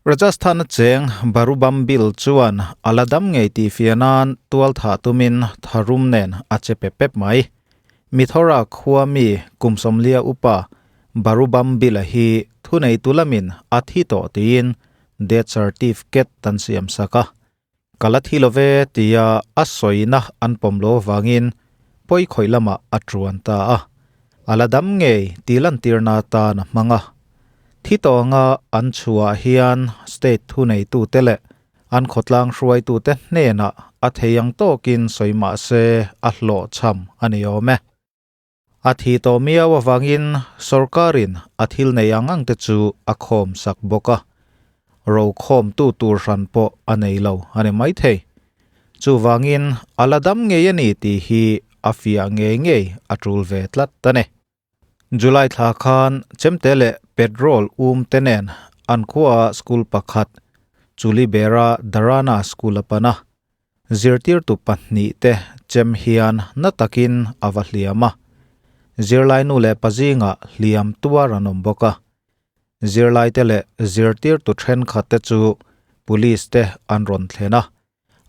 Rajasthan a cheng Barubam Bill chuan a la dam ngei tih fiah nan tual thah tumin tharum nen a che pep pep mai. Mithora khua mi kum 40 upa Barubam Bill-a hi thuneitu lamin a thi tawh tiin death certificate an siam sak a. Ka la thi love tia a sawina an pawm lo avangin pawi khawih lamah a tuan ta a. A la dam ngei tih lantirna atan a hmang a. Thi tawh anga an chhuah hian state thuneitute leh an khawtlang hruaitute hnenah a thei ang tawkin sawi mah se a hlawhchham a ni awm e. A thi tawh miau avangin sorkarin a thil nei ang ang te chu a khawm sak bawk a, ro khawmtu tur hran pawh a nei lo a ni maithei. Chuvangin a la dam ngei a ni tih hi a fiah ngei ngei a tul ve tlat a ni. July thla khan chemte leh petrol um te nen an khuaah school pakhat Chulibera Darana School a pan a, Zirtirtu pahnihte chem hian na takin a va hliam a, zirlai nu leh pa zingah hliam tuar an awm bawk a. Zirlaite leh zirtirtu thenkhatte chu police te an rawn thlen a,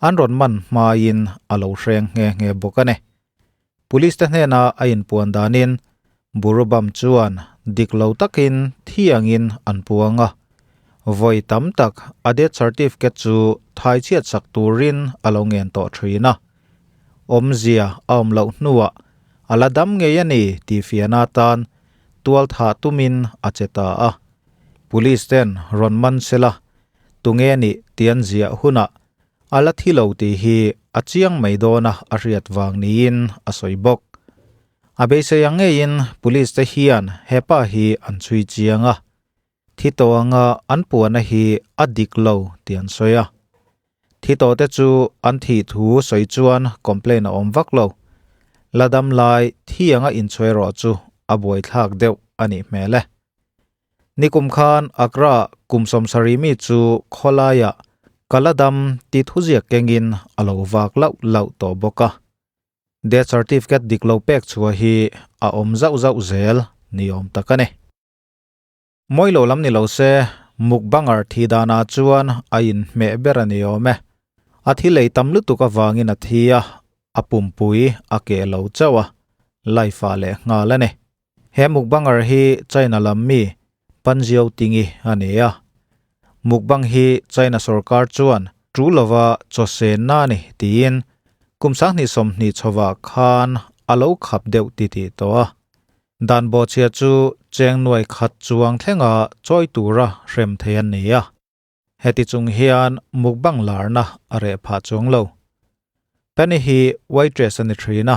an rawn man hmain a lo hreng nghe nghe bawk a ni. Police te hnena a inpuan danin Burubam chuan dik lo takin thiangin an puang a, vawi tam tak a death certificate chu thai chhiat sak turin a lo ngen tawh thin a. Awmzia a awm loh hnuah a la dam ngei a ni tih fiahna atan tual thah tumin a che ta a. Police ten rawn man sela tunge nih tih an ziah hunah A la thi lo tih hi a chiang mai dawn a a hriat vang niin a sawi bawk. A beisei ang ngeiin police te hian he pa hi an chhui chiang a, thi tawh anga an puahna hi a dik lo tih an sawi a. Thi tawh te chu an thih thu sawi chuan complaint a awm vak lo. La dam lai thi anga inchhuai rawh chu a buaithlak deuh a nih hmel e. Nikum khan Accra kum 70 mi chu khawlaiah Kaladam ti thuziak kengin a lo vak lauh lauh tawh bawk a. Death certificate dik lo pek chhuah hi a awm zauh zauh zel ni awm tak a ni. Mawi lo lam ni lo se, mukbanger thi danah chuan a inhmeh ber a ni awm e. A thi lei tam lutuk avangin a thi a, a pumpui a keh lo chauh a, life ah leh nghal a ni. He mukbanger hi China lam mi Panjiao Tingi a ni a. Mukbang hi China sorkar chuan tu lova chaw senna a ni tiin kum 2020 chhovah khan a lo khap deuh titih tawh a. Dan bawhchhia chu cheng nuai khat chuang thlenga chawi tura hrem thei an ni a. Heti chung hian mukbang larna a reh phah chuang lo. Penny hi waitress a ni thin a,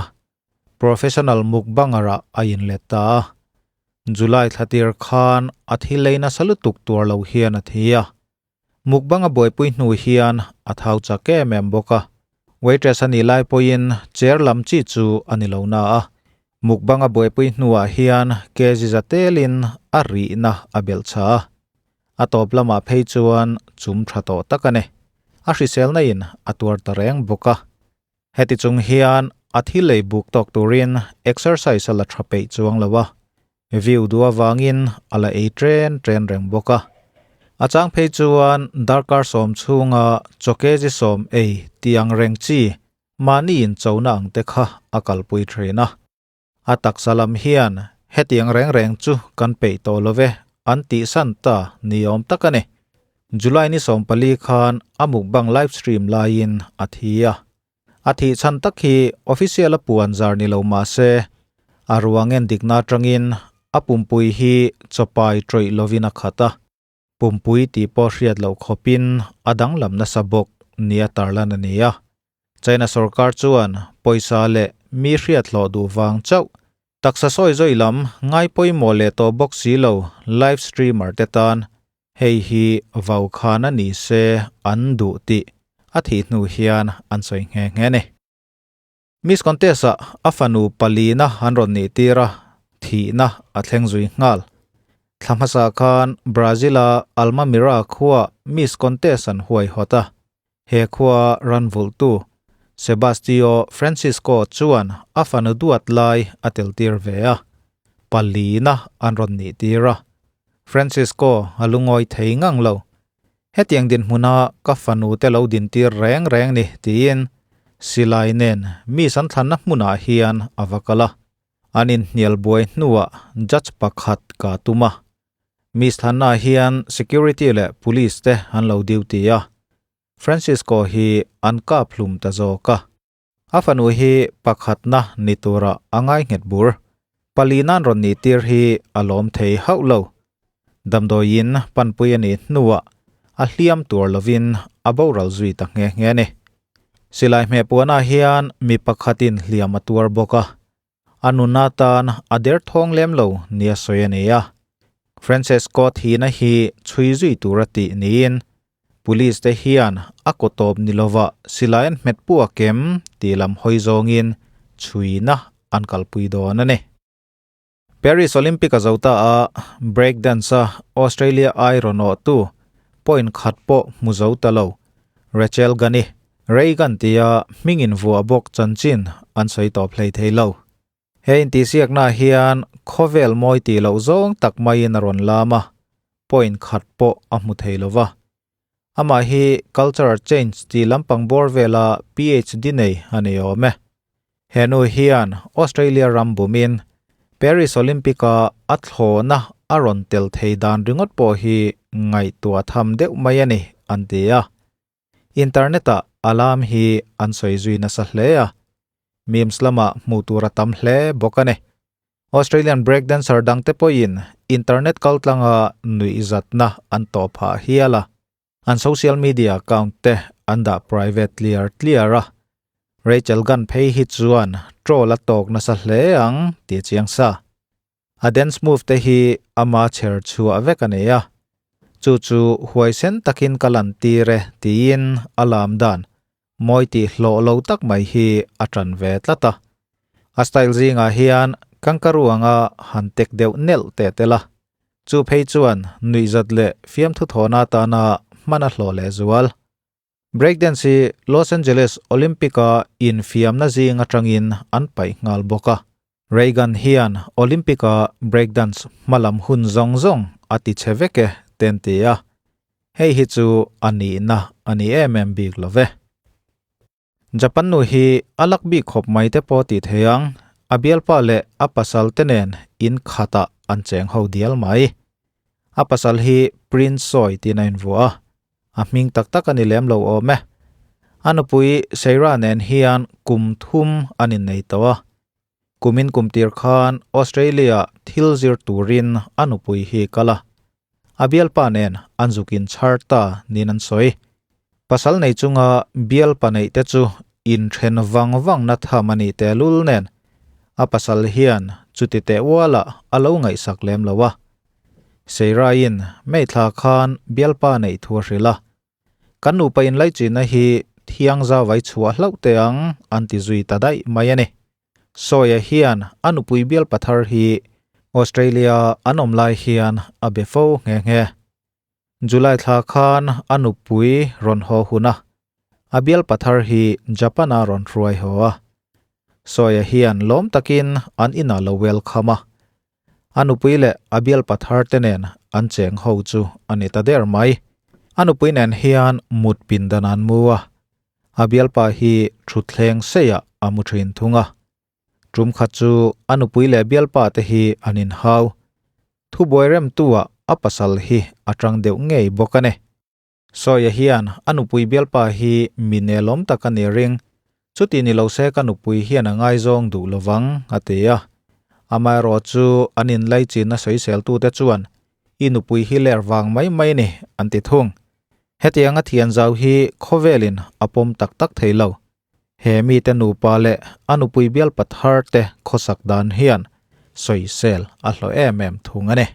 professional mukbanger-ah a inlet ta a. July thlatir khan a thi lei nasa lutuk tuar lo hian a thi a. Mukbang a buaipui hnu hian a thau chak em em bawk a. Waitress a nih lai pawhin chair lam chi chu a ni lo na a. Mukbang a buaipui hnuah hian kg za telin a rihna a belh chha a. A tawp lamah phei chuan chum tha tawh tak a ni. A hriselna in a tuar ta reng bawk a. Heti chung hian a thil lei buk tawk turin exercise a la tha peih chuang lo a, view duh avangin a la ei tren tren reng bawk a. A chang phei chuan darkar 10 chhunga chaw kg 10 ei tih ang reng chi mahni in chona ang te kha a kalpui thin a. A taksa lam hian hetiang reng reng chu kan peih tawh lo ve an tih san ta ni awm tak a ni. July ni 14 khan a mukbang live stream laiin a thi a. A thih chhan tak hi official a puan zar ni lo mah se a ruang en dikna atangin a pumpui hi chawpai tawih lovin a khat a. Pumpui tih pawh hriat loh khawpin a danglam nasa bawk nia tarlan a ni a. China sorkar chuan pawisa leh mi hriat hlawh duh vang chauh taksa sawi zawi lam ngai pawimawh leh tawh bawk si lo live streamer te tan hei hi vau khan a ni se an duh tih a thih hnu hian an sawi nghe nghe a ni. Miss Contest-ah a fanu palina an rawn nih tir a, thihna a thleng zui nghal. Thla hmasa khan Brazil-a Almamira khuaa Miss Contest an huaihawt a, he khua ran vulhtu Sebastio Francisco chuan a fanu duat lai a tel tir ve a, palina an rawn nih tir a. Francisco a lungawi thei ngang lo. Hetiang dinhmuna ka fanu te lo dintir reng reng ni tiin silai nen miss an thlanna hmunah hian a va kal a. An inhnial buai hnuah judge pakhat ka tum a. Miss thlannaah hian security leh police te an lo duty a. Francisco hi an kap hlum ta zawk a. A fanu hi pakhatna ni tura a ngai nghet bur. Pali nan rawn nih tir hi a lawm thei hauh lo. Damdawiin panpui a nih hnuah a hliam tur lovin a boral zui ta nghe nghe a ni. Silai hmeh puanah hian mi pakhatin hliam a tuar bawk a. A nuna tan a derthawng lem lo nia sawi a ni a. Francesco thihna hi chhui zui tur a tih niin Police te hian a kaw tawp ni lova silai an hmet puak em tih lam hawi zawngin chhuina an kalpui dawn a ni. Paris Olympic a zo ta a, break dance a Australia ai rawn awhtu point khat pawh hmu zo ta lo Rachel Gani, Reagan tia hming invuah bawk chanchin an sawi tawp hlei thei lo. He intihsiaknaah hian khawvel mawi tih loh zawng tak maiin a rawn lam a, point khat pawh a hmu thei lo va. Amah hi Cultural Change tih lampang bawr vela PhD nei a ni awm e. He nu hian Australia ram bumin Paris Olympic-a a thlawhna a rawn tel thei dan ringawt pawh hi ngaihtuah tham deuh mai a ni, an ti a. Internet-ah alarm hi an sawi zui nasa hle a, memes lamah hmuh tur a tam hle bawk a ni. Australian breakdancer dangte pawhin internet kaltlanga nuihzatna an tawh phah hial a, an social media account te an dah private tliar tliar a. Rachel Gunn phei hi chuan troll a tawk nasa hle ang tih a chiang sa. A dance move te hi ama chher chhuah vek a nei a, chu chu huaisen takin ka lan tir e tiin a lam dan mawi tih hlawh lo tak mai hi a tan ve tlat a. A style zingah hian kangaroo anga han tek deuh nelh teh tel a, chu phei chuan nuihzat leh fiamthu thawhna atana hman a hlawh lehzual. Breakdance hi Los Angeles Olympic-a infiamna zing atangin an paih nghal bawk a. Reagan hian Olympic-a breakdance hmalam hun zawng zawng a ti chhe vek e te an ti a, hei hi chu a nihna a ni em em bik lo ve. Japan nu hi a lak bik khawp mai te pawh tih thei ang, a bialpa leh a pasal te nen in khatah an cheng ho dial mai. A pasal hi Prince Sawi tiin a invuah a, A hming tak tak a ni lem lo awm e. A nupui Seira nen hian kum thum an innei tawh a. Kumin kum tir khan Australia thil zir turin a nupui hi kal a. A bialpa nen an zuk inchhar ta niin an sawi. Pasal nei chunga bialpa neih te chu inthen vang vang na tham a nih tehlul nen a pasal hian chuti teh ualah a lo ngaihsak lem lo a. Seiraiin Meithla khan bialpa neih thu a hrilh a, Kan nupa inlaichinna hi thiang zavai chhuah hlauh teh ang an ti zui ta daih mai a ni. Sawia hian a nupui bialpa thar hi Australia an awm lai hian a be fo nghe nghe. July thla khan a nupui rawn haw hun a, a bialpa thar hi Japan-a rawn hruai haw a. Sawia hian lawm takin an inah lo welcome a, A nupui leh a bialpa thar te nen an cheng ho chu a ni ta der mai. A nupui nen hian mut pindan an mu a, a bialpa hi thutthleng seiah a mu thin thung a. Tum khat chu a nupui leh bialpa te hi an inhau. Thubuai remtu-ah a pasal hi a tang deuh ngei bawk a ni. Sawia hian a nupui bialpa hi mi nelawm tak a ni ring, chuti ni lo se ka nupui hian a ngaizawng duh lovang, a ti a. Amaherawh chu an inlaichin a sawiseltute chuan i nupui hi ler vang mai mai ni, an ti thung. Hetianga thian zau hi khawvelin a pawm tak tak thei lo. He mite nupa leh a nupui bialpa thar te khawsak dan hian sawisel a hlawh em em thung a ni.